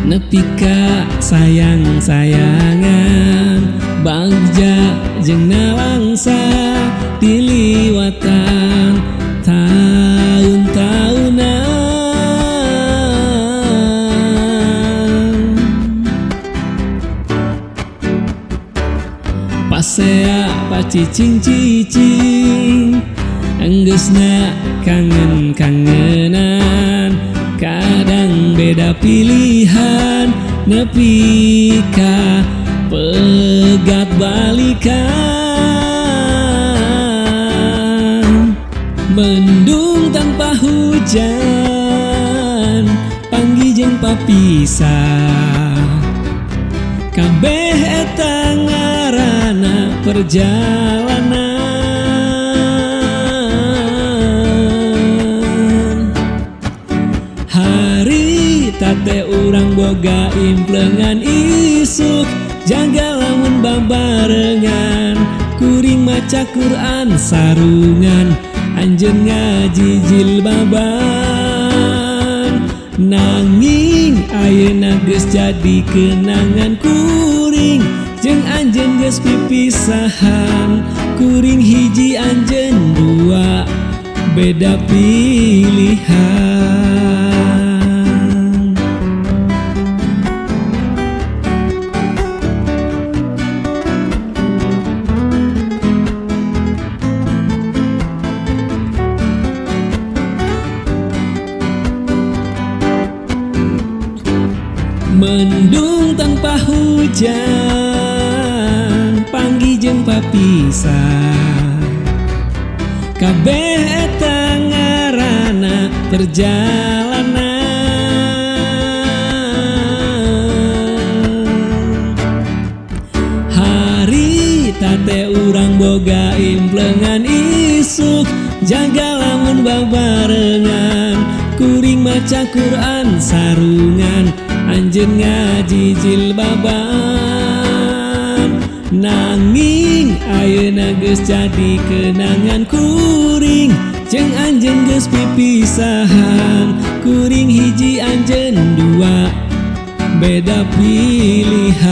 Nepi ka sayang-sayangan, bagja jeung nalangsa diliwatan taun-taunan. Pasea pacicing-cicing, enggeusna kangen-kangenan. Kadang beda pilihan, nepi ka pegat balikan. Mendung tanpa hujan, panggih jeung papisah. Kabeh eta ngaranna perjalanan. Harita teh urang boga implengan isuk, jaga lamun babarengan. Kuring maca Quran sarungan, anjeun ngaji jilbaban. Nanging ayeuna geus jadi kenangan kuring jeung anjeun geus pipisahan. Kuring hiji anjeun dua, beda pilihan. Mendung tanpa hujan, panggih jeung papisah. Kabeh eta ngaranna perjalanan. Harita teh urang boga implengan isuk, jaga lamun babarengan. Kuring maca Quran sarungan, anjeun ngaji jilbaban. Nanging ayeuna geus jadi kenangan kuring jeung anjeun geus pipisahan. Kuring hiji anjeun dua, beda pilihan.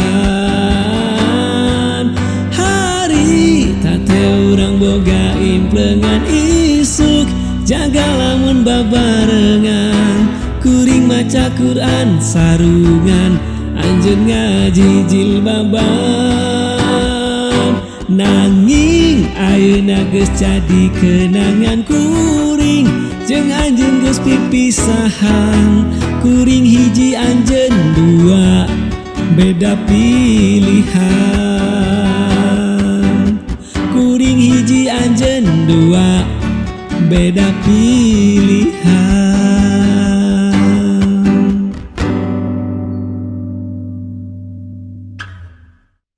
Harita teh urang boga implengan isuk, jaga lamun babarengan. Kuring maca Quran sarungan, anjeun ngaji jilbaban. Nanging ayeuna geus jadi kenangan kuring jeung anjeun geus pipisahan. Kuring hiji anjeun dua, beda pilihan. Kuring hiji anjeun dua, beda pilihan.